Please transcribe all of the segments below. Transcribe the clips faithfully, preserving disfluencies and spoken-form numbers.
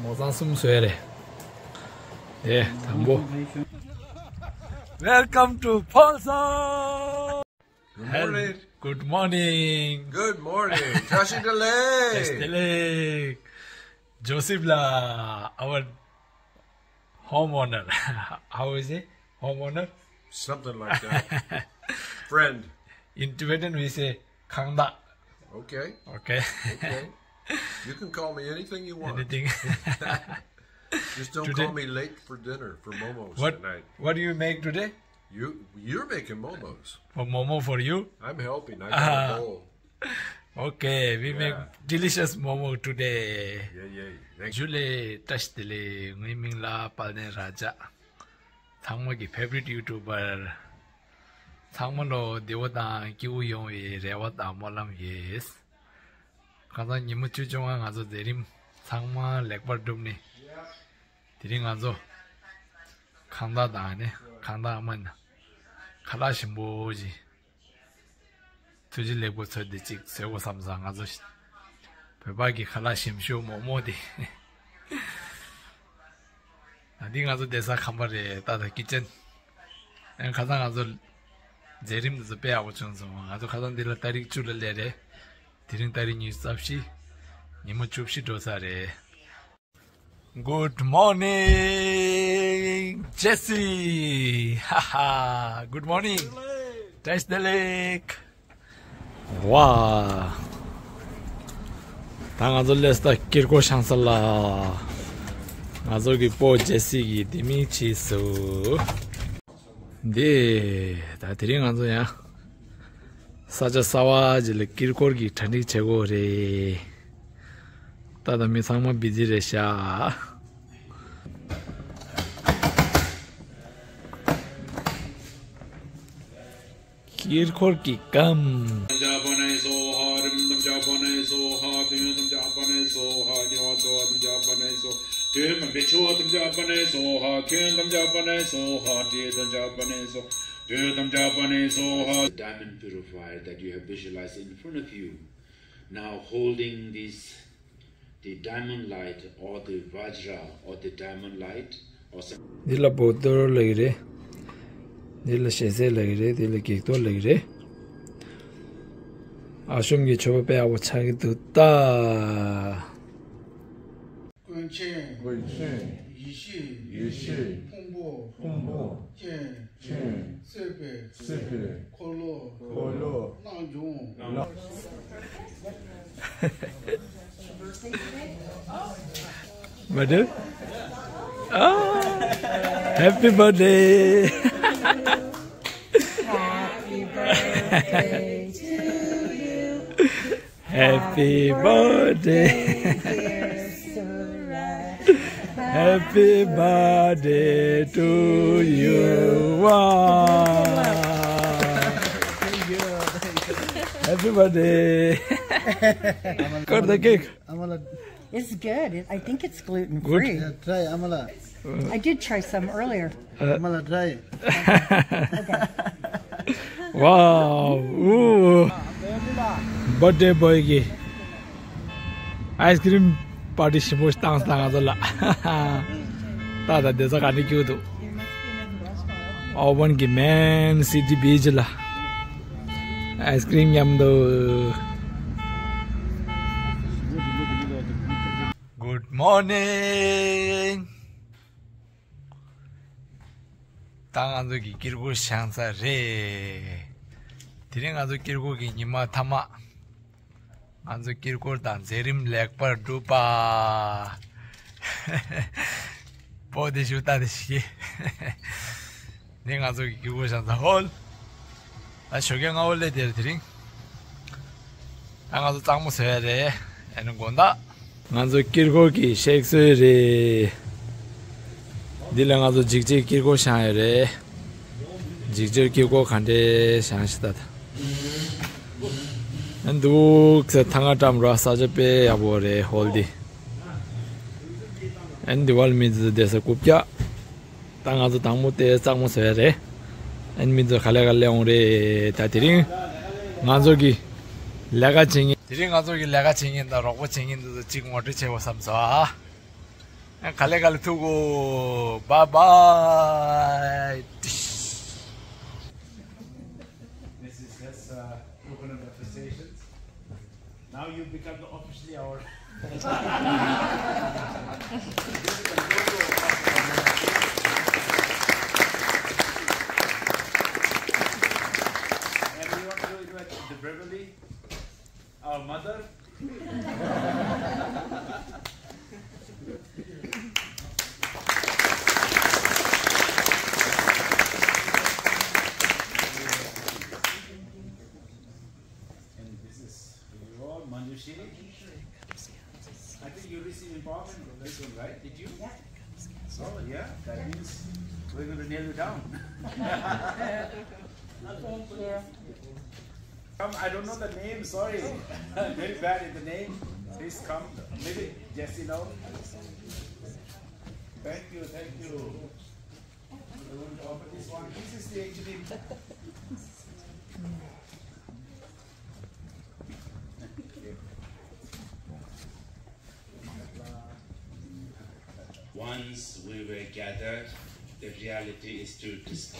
མོ་ཚང་གསུམ་བཟོས་རེད། དེ་དང་པོ། Welcome to Pholsang. Good morning. Good morning. Good morning. བཀྲ་ཤིས་བདེ་ལེགས། བཀྲ་ཤིས་བདེ་ལེགས། Joseph ལགས། Our homeowner. How is it? Homeowner? Something like that. Friend. In Tibetan we say ཁང་བདག. Okay. Okay. Okay. You can call me anything you want. Anything. Just don't call me late for dinner, for momos tonight. What do you make today? You, you're making momos. For momo for you? I'm helping. I got a bowl. Okay, we make delicious momo today. Yeah, yeah. Thank you. ཇུ་ལེ། བཀྲ་ཤིས་བདེ་ལེགས། ངའི་མིང་ལ་དཔལ་ལྡན་ར་ཇ། ཚང་མ་གི་favorite YouTuber། ཚང་མ་ལོ་བདེ་པོ་དང་སྐྱིད་པོ་ཡོང་བའི་རེ་བ་དང་སྨོན་ལམ་ཡོད། ཁ་སང་ཉིན་མོ་བཅུ་བཅོ་ལྔ་ང་ཚོ་མཛད་རིམ་ཚང་མ་ལེགས་པར་གྲུབ་ནས། དེ་རིང་ང་ཚོ་ཁང་བདག་དང་ནི་ཁང་བདག་ཨ་མ་ནི་ཁ་ལག་ཞིམ་པོ་ཅིག་ཐུགས་རྗེ་ལེགས་པོ་ཚོས་དེ་གཅིག་བཟོས་དགོས་བསམ་སོང་། ང་ཚོ་བོད་པ་གི་ཁ་ལག་ཞིམ་ཤོས་མོག་མོག་དེ། ད་འདི་ང་ཚོ་བསྡད་ས་ཁང་པ་རེད། ད་ད་ཀི་ཅན། ཨ་ཁ་སང་ང་ཚོ་མཛད་རིམ་འདི་ཚོ་དཔེ་ཡག་པོ་བྱུང་སོང་། ང་ཚོ་ཁ་སང་འདི་ལ་ཏ་རིག་བཅུ་ལ་སླེབས་རེད། དེ་རིང་ཏ་རིག་ཉི་ཤུ་རྩ་བཞི། ཉིན་མོ་བཅུ་བཞི་འགྲོ་ས་རེད། Good morning, Jesse. ཧ་ཧ། Good morning. བཀྲ་ཤིས་བདེ་ལེགས། ཝ། ད་ང་ཚོ་སླེབས་ས་དཀྱིལ་འཁོར་བཤམས་ས་ལ། ང་ཚོ་གི་སྤོ་ཇེ་སི་གིས་ལྡེ་མིག་བྱས་སོང་། འདི། ད་དེ་རིང་ང་ཚོ་ཡང་ས་ཆ་གསར་པ་ཅིག་ལ་དཀྱིལ་འཁོར་གྱི་གྲ་སྒྲིག་བྱེད་དགོས་རེད། ད་ད་མི་ཚང་མ་བི་ཛི་རེད་ཤག་དཀྱིལ་འཁོར་གྱི་སྐམ། Diamond purifier that you have visualized in front of you, now holding this, the diamond light or the vajra or the diamond light or some འདི་ལ་བོ་ཏོར་ལབ་ཀྱི་རེད། འདི་ལ་ཞལ་ཟས་ལབ་ཀྱི་རེད། འདི་ལ་བགེགས་གཏོར་ལབ་ཀྱི་རེད། ཨ་ཤོམ་གྱི་མཆོད་པ་དཔེ་ཡག་པོ་ཆགས་ཀྱི་འདུག་ད། ཀུན་མཁྱེན། ཀུན་མཁྱེན། ཡེ་ཤེས། ཡེ་ཤེས། ཕུང་པོ། ཕུང་པོ། ཅན། ཅན། སྲིད་པའི། སྲིད་པའི། འཁོར་ལོ། འཁོར་ལོ། རྣམ་འབྱུང་། རྣམ། Birthday? Ah, happy birthday. Happy birthday to you. Happy birthday. Happy birthday to you. Wow. Happy birthday. Cut the cake. It's good. It, I think it's gluten free. Yeah, try, Amala. I did try some earlier. Amala, try. Wow. Ooh. Birthday boy གི་ice cream party ཞིམ་པོ་བཏང་སྟངས་ང་ཚོ་ལ། ད་ད་བསྡད་ས་ག་ནས་སྐྱུག་འདུག་ཨོ་ཝན་གྱི་མེན་སི་ཊི་བི་ཆི་ལ་ice cream མཉམ་དུ། Good morning. ད་ང་ཚོ་གི་དཀྱིལ་འཁོར་བཤམས་ས་རེད། དེ་རིང་ང་ཚོ་དཀྱིལ་འཁོར་གྱི་ཉི་མ་མཐའ་མ། ང་ཚོ་དཀྱིལ་འཁོར་དང་མཛད་རིམ་ལེགས་པར་གྲུབ་པ། པོ་དེ་ཞུ་ལྟ་དེ་ཞིག་འདི་ང་ཚོ་གི་དཀྱིལ་འཁོར་བཤམས་ས་ཧོལ། ད་ཞོགས་ཀས་སྔ་པོ་སླེབས་དེར་དེ་རིང་། ད་ང་ཚོ་གཙང་མ་བཟོ་ཡ་རེད། ཨ་ནི་དགོང་དག་ང་ཚོ་དཀྱིལ་འཁོར་གྱི་གཤེགས་གསོལ་རེད། འདི་ལ་ང་ཚོ་འཇིགས་བྱེད་དཀྱིལ་འཁོར་བཤམས་ཡོད་རེད། འཇིགས་བྱེད་དཀྱིལ་འཁོར་ག་འདྲས་བཤམས་ཤིག་ད་ད། ཨ་འདུག་ཟེར་ཐང་ང་བཀྲམ་ར་ས་ཆ་དཔེ་ཡག་པོ་རེད་ཧོལ་འདི། ཨ་འདི་བལ་མི་ཚོ་བསྡད་ས་རྐུབ་བཀྱག་ད་ང་ཚོ་དང་པོ་དེ་གཙང་མ་བཟོ་ཡ་རེད། ཨན་མི་ཚོ་ག་ལེ་ག་ལེ་འོང་རེད། ད་དེ་རིང་ང་ཚོ་གི་ ལས་ཀ་བྱེད་མཁན། དེ་རིང་ང་ཚོ་གི་ལས་ཀ་བྱེད་མཁན་དང་རོགས་པ་བྱེད་མཁན་འདི་ཚོ་གཅིག་ངོ་སྤྲོད་བྱེད་དགོས་བསམ་སོང་ཨ། ག་ལེ་ག་ལེ་ཐུག་གོ། Bye bye. This is just, uh, token of appreciation. Now you become the officially our. And we want to invite the Beverly, our mother. And this is for you all, Manjushri. I think you received empowerment for this one, right? Did you? Yeah. Oh, yeah. That means we're going to nail you down. Thank you. Come, I don't know the name, sorry. Very bad in the name. Please come. Maybe Jesse know. Thank you, thank you. I want to offer this one. This is the actually. Once we were gathered, the reality is to dis-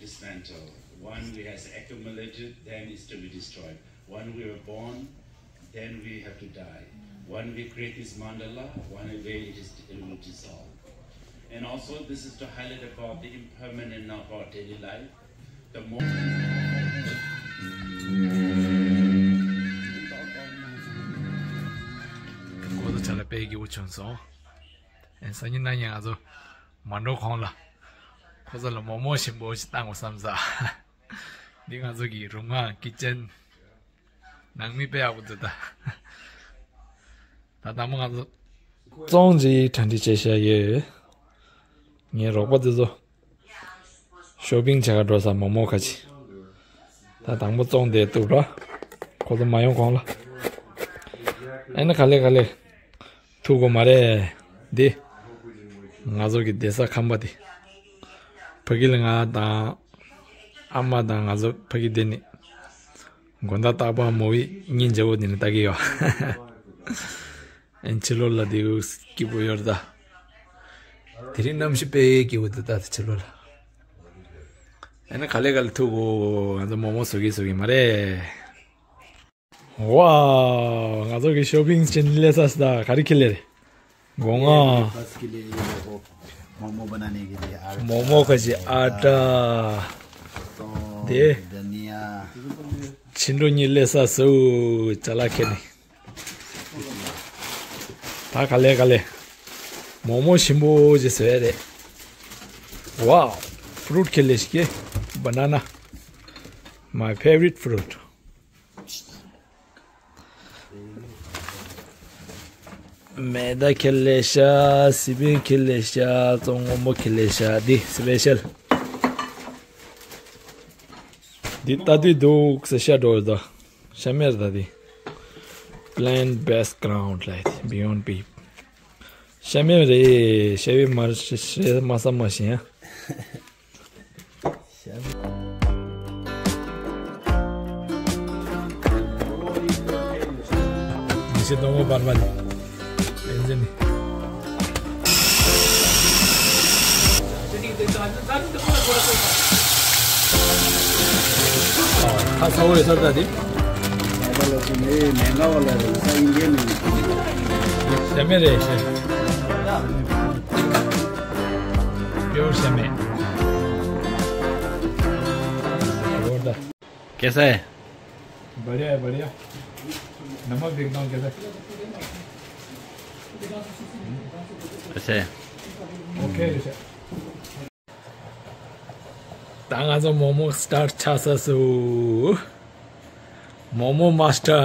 dismantle. One we has accumulated, then is to be destroyed. One we were born, then we have to die. One we create this mandala, one way it is, it will dissolve. And also, this is to highlight about the impermanent of our daily life. The more. གོ་ལ་ཆ་ལ་དཔེ་སྐྱིད་པོ་བྱུང་སོང་། ཨེ་སང་ཉིན་གནངས་ཉིན་ང་ཚོ་མ་འགྲོ་གོང་ལ། ཁོ་ཚོ་ལ་མོག་མོག་ཞིམ་པོ་ཞིག་བཏང་དགོས་བསམ་ས། འདི་ང་ཚོ་གི་རུ་ང་ཀི་ཅན། ནང་མི་དཔེ་ཡག་པོ་འདུག་ད། ད་དང་པོ་ང་ཚོ་བཙོང་ཅིག་གྲ་སྒྲིག་བྱས་བཞག་ཡོད། ངའི་རོགས་པ་དེ་ཚོ་ཤོ་པིང་བྱེད་ག་འགྲོ་ས་མོག་མོག་ཁ་ཅིག་ད་དང་པོ་བཙོང་བསྡད་འདུག་ར། ཁོ་ཚོ་མ་ཡོང་གོང་ལ། ཨེ་ན་ག་ལེ་ག་ལེ། ཐུག་གོ་མ་རེད། འདི། ང་ཚོ་གི་བསྡད་ས་ཁང་པ་འདི། ཕ་གི་ལ་ང་དང་། ཨ་མ་དང་ང་ཚོ་ཕ་གི་འདི་ནི། དགོང་དག་རྟག་པར་མོ་ཝི་སྙིང་རྗེ་བོ་འདི་ནི་ལྟ་གི་ཡོད། ཨེན་ཕྱི་ལོགས་ལ་འདི་སྐྱིད་པོ་ཡོད་རེད་ད། དེ་རིང་གནམ་གཤིས་དཔེ་སྐྱིད་པོ་འདུག་ད་ཕྱི་ལོགས་ལ། ཨེ་ན་ག་ལེ་ག་ལེ་ཐུག་གོ། ང་ཚོ་མོག་མོག་བཟོ་གི་བཟོ་གི་མ་རེད། ཝའོ། ང་ཚོ་གི་ཤོ་པིང་ཕྱིན་སླེབས་ས་ད་ག་རེ་ཁྱེར་སླེབས་རེད། སྒོ་ང་། मोमो बनाने के लिए आटा। མོག་མོག་ཁ་ཅིག་ཨ་ཊ། तो दे। धनिया। ཕྱི་དྲོ་གཉིད་སླེབས་ས་སུ། ཅ་ལག་ཁྱེར་ནི། ད་ག་ལེ་ག་ལེ། མོག་མོག་ཞིམ་པོ་ཅིག་བཟོས་རེད། ཝའོ། ཕུ་རུཊ་ཁྱེར་སླེབས་ཤིག་གེ། banana། My favorite fruit། མེ་ད་ཁྱེར་སླེབས་ཤག་སི་པན་ཁྱེར་སླེབས་ཤག་བཙོང་སྔོན་པོ་ཁྱེར་སླེབས་ཤག་འདི་སི་པེ་ཤལ། འདི་ལྟ་དུས་འདུག་ཟེར་ཤ་འགྲོ་ད། ཤ་མེར་ད་འདི། Plant based ground like Beyond Beef། ཤ་མེར་རེད། ཤ་བའི་མར་ཤ་མ་ས་མ་ཤེས་ཡ། ཉི་ཤུ་སྟོང་པ་བར་པ་ལ། ཨེ་འཛིན་ནི། ཁ་ཚ་བོ་ཡོད་ཚར་ད་དེ། ཟ་མེད་རེད་ཤེས། Pure cement. कैसा है? बढ़िया है, बढ़िया। नमक देखता हूँ कैसा है। अच्छा है। OK है। ད་ང་ཚོ་མོག་མོག་སི་ཊར་ཊི་ཆགས་ས་སུ། མོག་མོག་མ་སི་ཊར།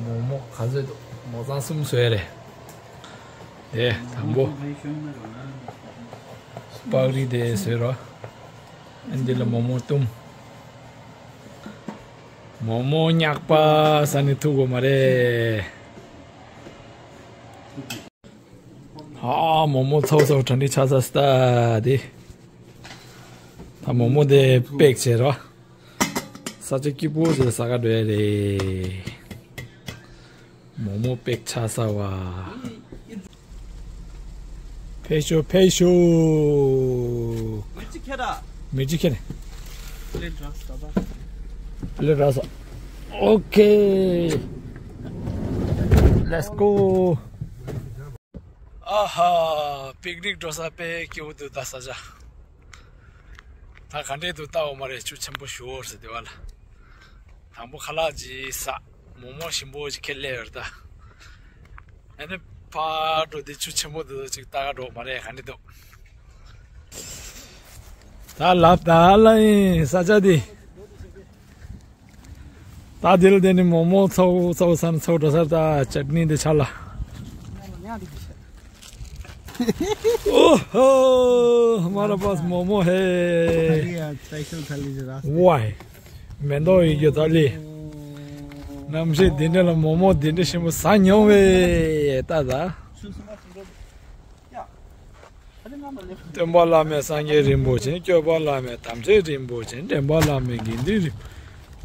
མོག་མོག་ག་ཚོད་འདུག་མོག་ཚང་གསུམ་བཟོས་རེད། དེ་དང་པོ། པགས་རིགས་དེ་བཟོས་རོགས། ཨ་འདི་ལ་མོག་མོག་བཏུམ། མོག་མོག་ཉག་པ་ཟ་ནི་ཐུག་གོ་མ་རེད། ཧ། མོག་མོག་ཚ་བོ་ཚ་བོ་གྲ་སྒྲིག་ཆགས་ས་སི་ཊར་ཊི་དེ། ད་མོག་མོག་དེ་པེག་བྱས་རོགས། ས་ ས་ཆ་སྐྱིད་པོ་ཞིག་ལ་ཟ་ག་འགྲོ་ཡ་རེད། མོག་མོག་པེག་ཆ་ཟ་བ། ཕེབས་ཤོག་ཕེབས་ཤོག་མི་གཅིག་ཁྱེར་ར། མི་གཅིག་ཁྱེར་ནས། པླེཊ་རག་ས་ད། པླེཊ་རག་ས། ཨོ་ཁེ། Let's go. ཨ་ཧ། པིག་ནིག་འགྲོ་ས་དཔེ་སྐྱིད་པོ་འདུག་ད་ས་ཆ། ད་ག་འདྲས་འདུག་ལྟ་འོ་མ་རེད། ཆུ་ཆེན་པོ་ཞུ་འོར་ཟེར་དེ་བ་ལ། དང་པོ་ཁ་ལག་ཅིག་ཟ། མོག་མོག་ཞིམ་པོ་ཅིག་ཁྱེར་སླེབས་ཡོད་རེད་ད། ཨ་ནི་ཕར་འགྲོ་དེ་ཆུ་ཆེན་པོ་འདུག་ཅིག་ལྟ་ག་འགྲོ་མ་རེད་ག་འདྲས་འདུག་ད་ལབ་ད་ལ་ཡིན་ས་ཆ་འདི། ད་དེ་ལ་དེ་ནི་མོག་མོག་ཚོ་ཚོ་ས་ན་ཚོ་འགྲོ་ས་ད་ཅད་ནི་འདི་ཆ་ལ། ओहो हमारा पास मोमो है। थाली है, स्पेशल थाली जो रास्ते। वाह। མེ་ཏོག་ཡོད་རྒྱུ་ཐ་ལི། གནམ་གཤིས་འདི་འདྲ་ལ་མོག་མོག་འདི་འདྲ་ཞིམ་པོ་ཟ་མྱོང་བས་ད་ད། སྟོན་པ་བླ་མེད་སངས་རྒྱས་རིན་པོ་ཆེ། སྐྱོབ་པ་བླ་མེད་དམ་ཆོས་རིན་པོ་ཆེ། འདྲེན་པ་བླ་མེད་དགེ་འདུན་རིན།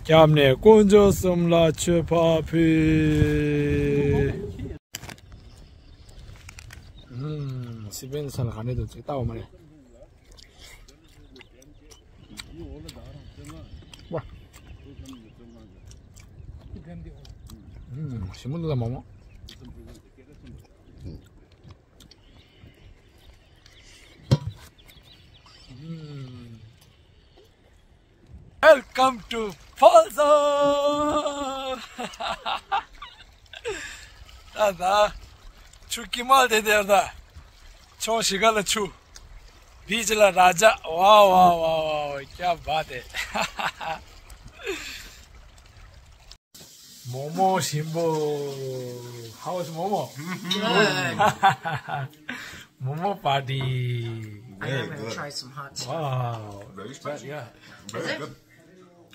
སྐྱབས་གནས་དཀོན་མཆོག་གསུམ་ལ་མཆོད་པ་ཕུལ། ཨུམ། སི་པན་ས་ལ་ག་ནས་འདུག་ཅིག་ལྟ་འོ་མ་རེད། ཝ། ཨུམ། ཞིམ་པོ་འདུག་ད་མོག་མོག Welcome to Phoenix. ད་ད། ཆུ་ཀི་མལ་དེ་དེར་ད། ཆུང་ཞིག་ག་ལ་ཆུ། བིཆ་ལ་ར་ཇ། ཝའོ་ཝའོ་ཝའོ་ཝའོ། ཀྱ་བ་དེ། མོག་མོག་ཞིམ་པོ། How is Momo? Good. Momo party. I am gonna try some hot. Wow. Very spicy. Yeah. Very good.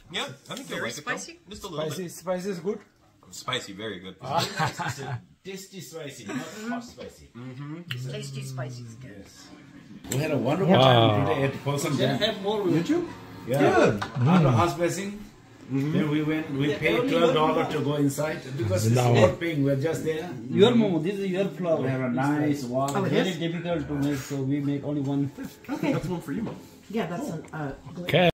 Yeah, I think you're right. Spicy? Just a little bit. Spicy, spicy is good. Spicy, very good. It's a tasty spicy, not hot spicy. Mm-hmm. Tasty spicy is good. Yes. We had a wonderful time today at Folsom Dam. Can I have more? YouTube? Yeah. Good. Under God's blessing. Then we went, we paid twelve dollars to go inside because it's not paying, we're just there. Your momo, this is your flour. We have a nice warm. Oh, it is? Very difficult to make, so we make only one. Okay. That's one for you, Mom. Yeah, that's an, uh, good. Okay.